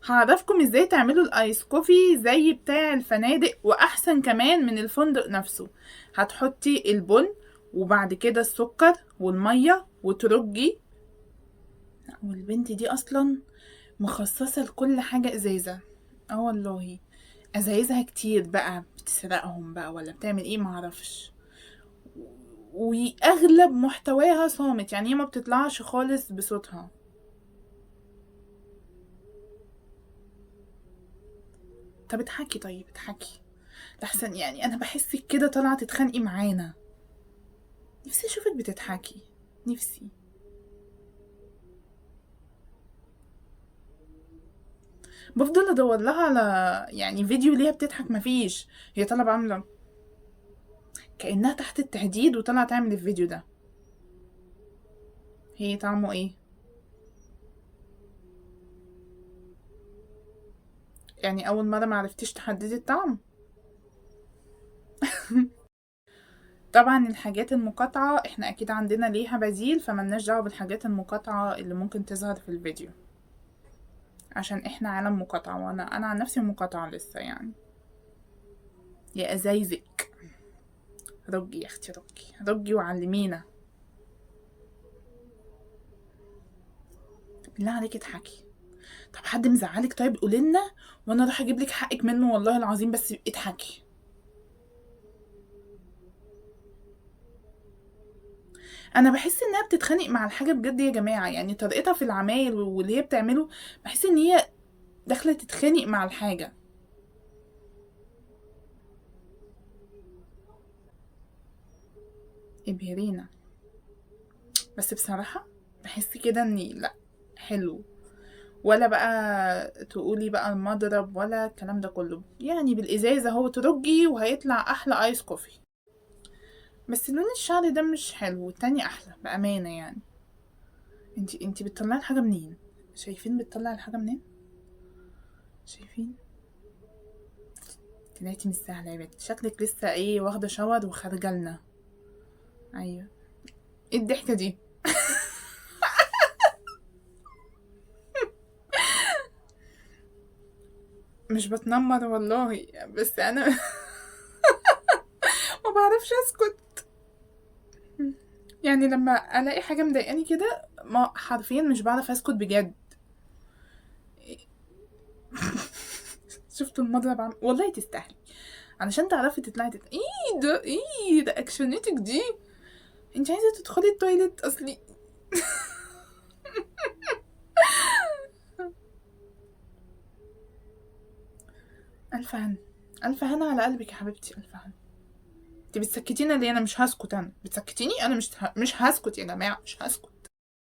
هعرفكم ازاي تعملوا ال ice coffee زي بتاع الفنادق واحسن كمان من الفندق نفسه. هتحطي البن وبعد كده السكر والمية وترجي. والبنت دي اصلا مخصصة لكل حاجة ازازة، والله ازايزها كتير بقى، بتسرقهم بقى ولا بتعمل ايه معرفش. واغلب محتواها صامت، يعني هي ما بتطلعش خالص بصوتها. طب اضحكي، طيب اضحكي لحسن، يعني انا بحسك كده طالعه تتخانقي معانا. نفسي اشوفك بتضحكي، نفسي. بفضل ادور لها على يعني فيديو ليها بتضحك، مفيش. هي طالعه عامله كانها تحت التهديد وطالعه تعمل الفيديو ده. هي طعمه ايه؟ يعني اول مرة ما عرفتيش تحددي الطعم؟ طبعا الحاجات المقاطعة احنا اكيد عندنا ليها بديل، فملناش دعوه بالحاجات المقاطعة اللي ممكن تظهر في الفيديو، عشان احنا عالم مقاطعه، وانا عن نفسي مقاطعه لسه يعني. يا ازايزك رجي يا اختي، رجي رجي وعلمينا بالله عليك اضحكي. طب حد مزعلك؟ طيب قولي لنا وانا اروح اجيب لك حقك منه والله العظيم، بس اضحكي. انا بحس انها بتتخانق مع الحاجة بجد يا جماعة، يعني طريقتها في العمايل واللي هي بتعمله بحس ان هي داخله تتخانق مع الحاجة. ابهرينا. بس بصراحة بحس كده اني لا حلو، ولا بقى تقولي بقى المضرب ولا الكلام ده كله، يعني بالازازه هو ترجي وهيطلع احلى ice coffee. بس لون الشعر ده مش حلو، التاني احلى بامانه. يعني انتي بتطلعي الحاجة منين؟ شايفين بتطلع الحاجة منين؟ شايفين؟ طلعتي مش سهلة يا بنت، شكلك لسه ايه واخده shower وخارجه لنا. ايوه ايه الضحكة دي؟ مش بتنمر والله، بس انا ما بعرفش اسكت. يعني لما الاقي حاجة مضايقاني كده ما حرفيا مش بعرف اسكت بجد. شفتوا المضرب والله تستاهلي علشان تعرفي تطلعي ايه ده؟ ايه ده اكشنتك دي؟ انت عايزه تدخلي ال toilet اصلي؟ الف هنا، الف هنا على قلبك يا حبيبتي، الف هنا. انت بتسكتيني ليه؟ انا مش هسكت. انا بتسكتيني؟ انا مش هسكت يا جماعة، مش هسكت.